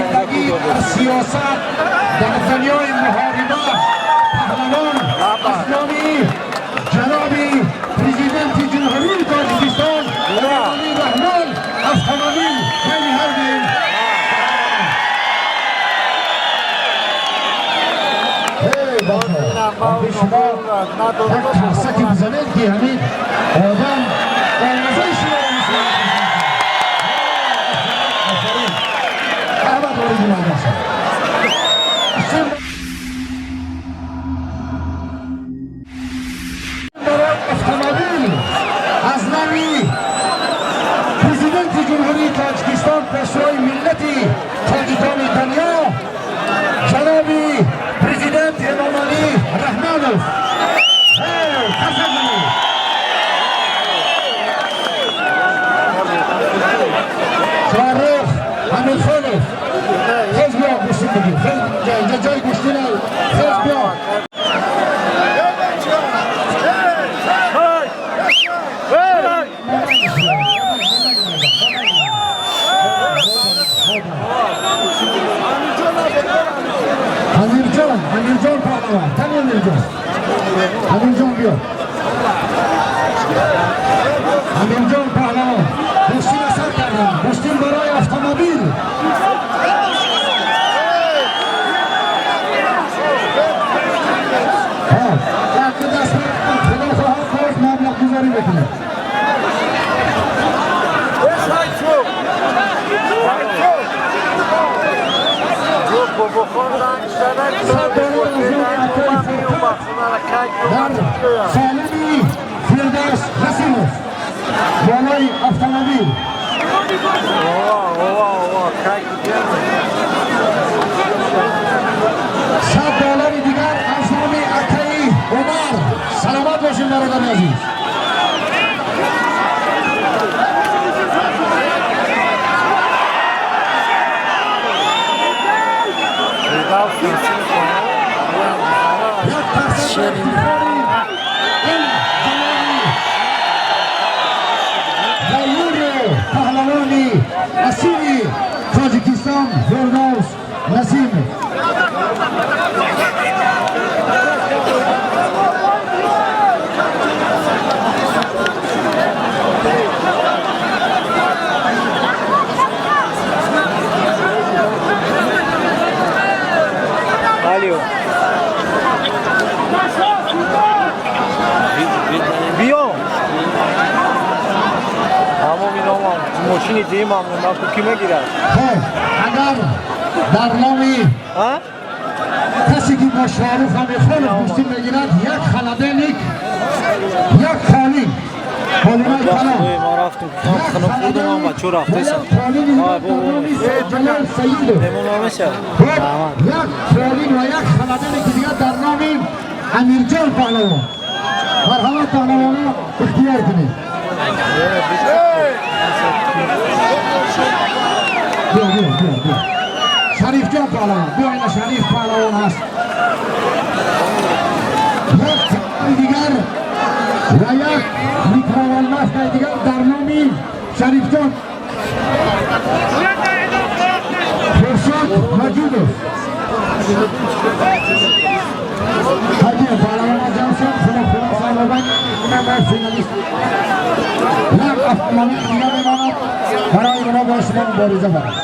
Зиндагӣ, дар сиёсат, дар дунёи муҳориба паҳлавон аз номи ҷаноби Президенти Ҷумҳурии Тоҷикистон Эмомалӣ Раҳмон автомобил байни ҳардем. Эй, бачаҳо, шумо як қарсаки бизанед, ки ҳамин одам овозаи шуморо мешунавад. Офарин, Аҳмад, вориди майдон шав. Барои автомобил аз номи Президенти Ҷумҳурии Тоҷикистон, Пешвои миллати тоҷикони дунё, ҷаноби Президент Эмомалӣ Раҳмонов. Қарсак занед. Шоҳрух Амирхонов, хез, биё, гӯштин бигир. Хез, инҷа ҷои гӯштина, хез, биё. Амирҷон, Амирҷон паҳлавон, тани Амирҷон, Амирҷон, биё. Амирҷон паҳлавон, гӯштина сар кардам, гӯштин барои автомобил. Як даст, худо хоҳад, боз маблағгузорӣ мекунем. 100 доллар аз номи акаи Фурқат дар солони Фирдавс Ҳасимов болои автомобил. 100 доллари дигар аз номи акаи Умар. Саломат бошед, бародари азиз. Як қарсак ин ҷавони ғайюру паҳлавони асили Тоҷикистон Фирдавс Насимов. Алио. Биё. Ҳамон иномам мошини диимам ку ки мегирад? Хоб, агар дар номи А? касе ки бо Шоҳрух Амирхонов гӯштин мегирад, як холодильник, як қолин, қолинои калон. Ма рафтум, хунук хӯрдум, ам бачо рафтесам. Ҷалол Саидов. Мемон намешавад. Як қолин ва як холодильники дигар дар номи Амирҷон паҳлавон. Марҳамат, паҳлавона, ихтиёр кунед. Биё, биё, биё, биё, Шарифҷон паҳлавон, биё. Ина Шариф паҳлавон ҳаст. Як дигар ва як микроволновкаи дигар дар номи Шарифҷон. Хуршед Маҷудов. Ҳаҷия, паҳлавона ҷамъ шуд. Худо хулоса мобайн финалист як автомобил дигар мемонад барои онҳо бо шумо мубориза барад.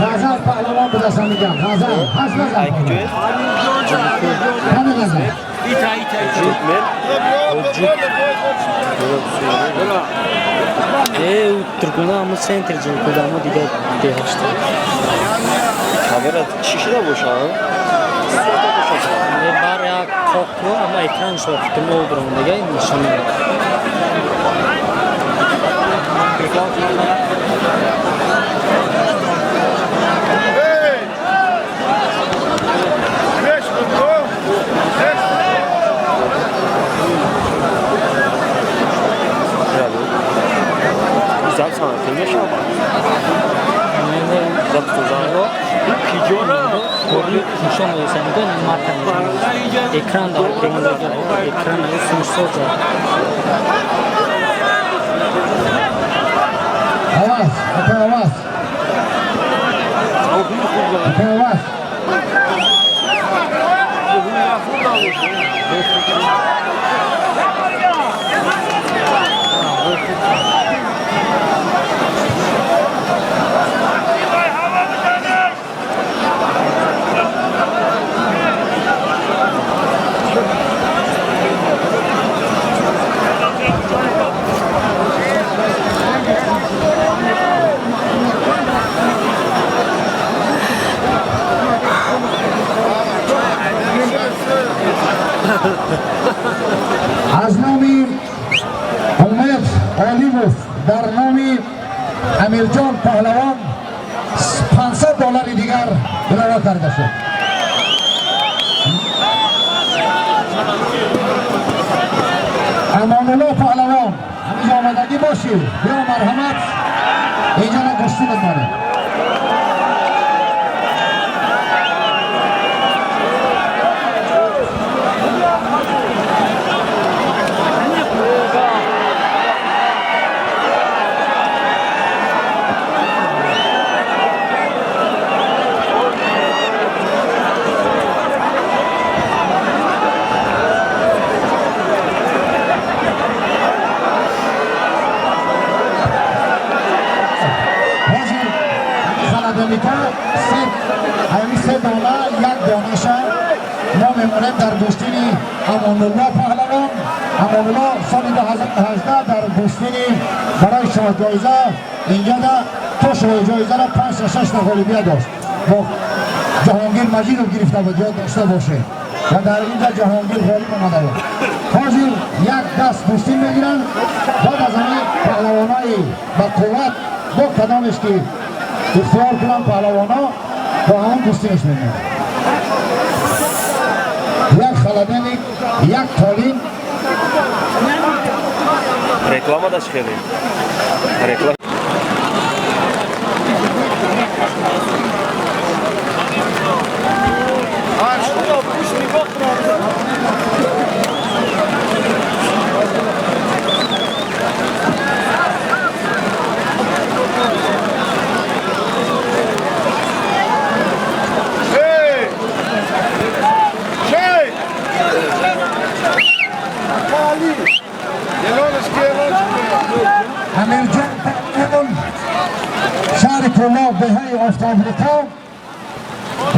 Ғазал паҳлавон будастам, мегам, Ғазал ҳаст, Ғазал паҳлавон, кани Ғазал? Э, туркуна ҳамун центр ҷинкуда, мо дига деҳашта. Камера чӣ шуда боша? Не, бар як қоқу, ама экран шохтим, оброн дига нишона. Запись мешава? Запись. Нишон додасан, марка нишон. Экран дар технология, экран сумсоза. Аваз, это аваз. Это аваз. Аз номи Умед Олимов дар номи Амирҷон Паҳлавон 500 доллари дигар илова карда шуд. Амонулло Паҳлавон, ҳаминҷо омадагӣ бошӣ, биё, марҳамат, инҷоро гӯштинат монед. Ҳамин се дона, як донаша мо мемонем дар гӯштини Амонулло Паҳлавон. Амонулло соли 2018 дар гӯштини барои шоҳҷоиза инҷода то шоҳҷоизаро панҷта шашта ғолибият дошт, бо Ҷаҳонгир Маҷидов гирифта буд, ёд дошта бошед, ва дар инҷа Ҷаҳонгир ғолиб омада буд. Ҳозир як даст гӯштин мегиранд, баъд аз ҳамин паҳлавонои ба қувват бо кадомеш ки ихтиёр кунанд, паҳлавоно бо ҳамон гӯштинаш мемонанд. Як холодильник, як қолин. Реклама даш, хеле реклама. Амирҷон Паҳлавон, шаҳри Кӯлоб, деҳаи Офтобриқо,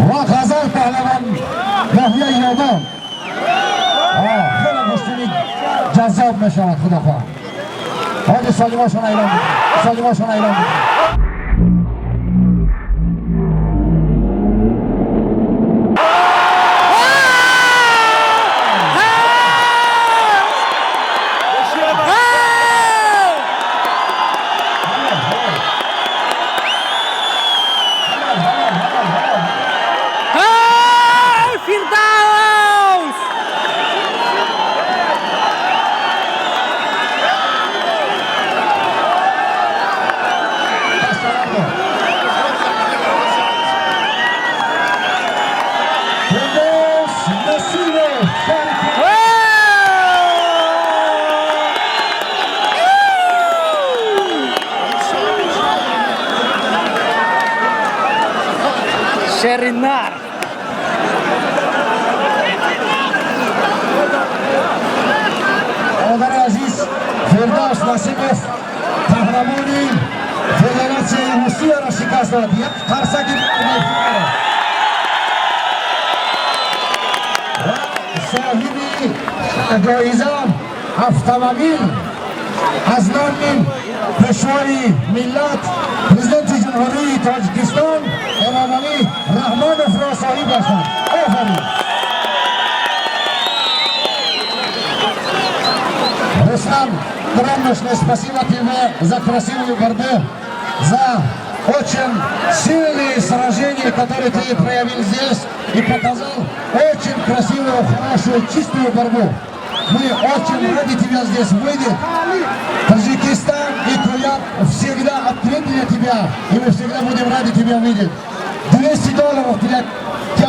ва Ғазал Паҳлавон, ноҳияи Ёдон. Хеле гӯштини ҷаззоб мешавад, худо хоҳад. Ҳоҷи солимошон эълон, солимошон эълон. Фирдавс! Фирдавс Насимов, шаҳри Шеринар! Бародари азиз, Фирдавс Насимов қаҳрамони Федератсияи Русияро шикаст дод. Як қарсаки ва соҳиби ҷоиза, автомобил аз номи Пешвои миллат, Президенти Ҷумҳурии Тоҷикистон Эмомалӣ Раҳмоновро соҳиб гаштанд. Офарин! Руслан, огромное спасибо тебе за красивую борьбу, за очень сильные сражения, которые ты проявил здесь и показал очень красивую, хорошую, чистую борьбу. Мы очень рады тебя здесь видеть. Таджикистан и Куляб всегда открыты для тебя, и мы всегда будем рады тебя видеть. 200 долларов для тебя.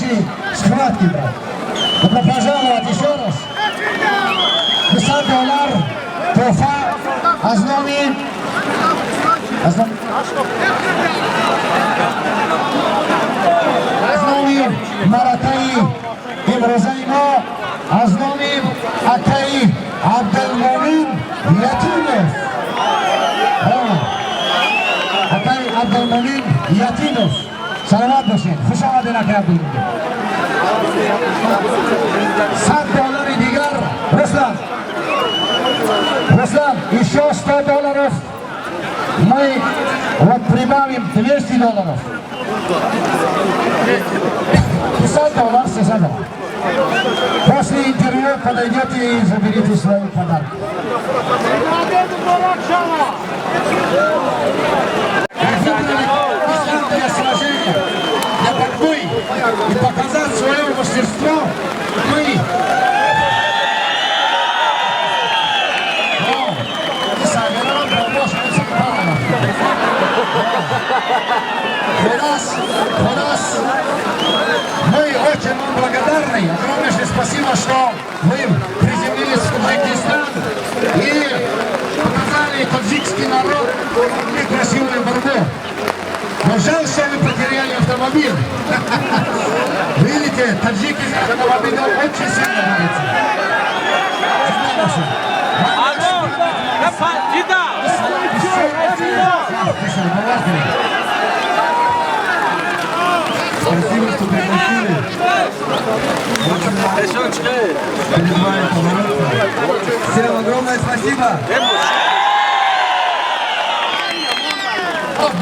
хорошей схватки, брат. Добро пожаловать еще раз. 200 доллар тӯҳфа аз номи маракаи имрӯзаи мо, аз номи акаи Абдулмумин Ятимов. Акаи Абдулмумин Ятимов, саломат бошед, хуш омадед, акаи Абдулмумин. 100 доллари дигар. Руслан, Руслан, еще 100 долларов, мы вот прибавим 200 долларов. 50 долларов, 60 долларов. После интервью подойдете и заберите свои подарки. Для сражения, для борьбы и показать свое мастерство мы. О, и Сагарон, бабош, он. У нас мы очень вам благодарны. Огромнейшее спасибо, что вы приземлились в Таджикистан и показали таджикский народ красивую борьбу. Но жаль, что вы потеряли автомобиль. Видите, таджики с автомобилем очень сильно борются. Алло, дида. Спасибо. Спасибо, что пригласили. Перед вами побороться. Всем огромное спасибо.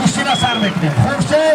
Гӯштина сар мекунем. Хуршед.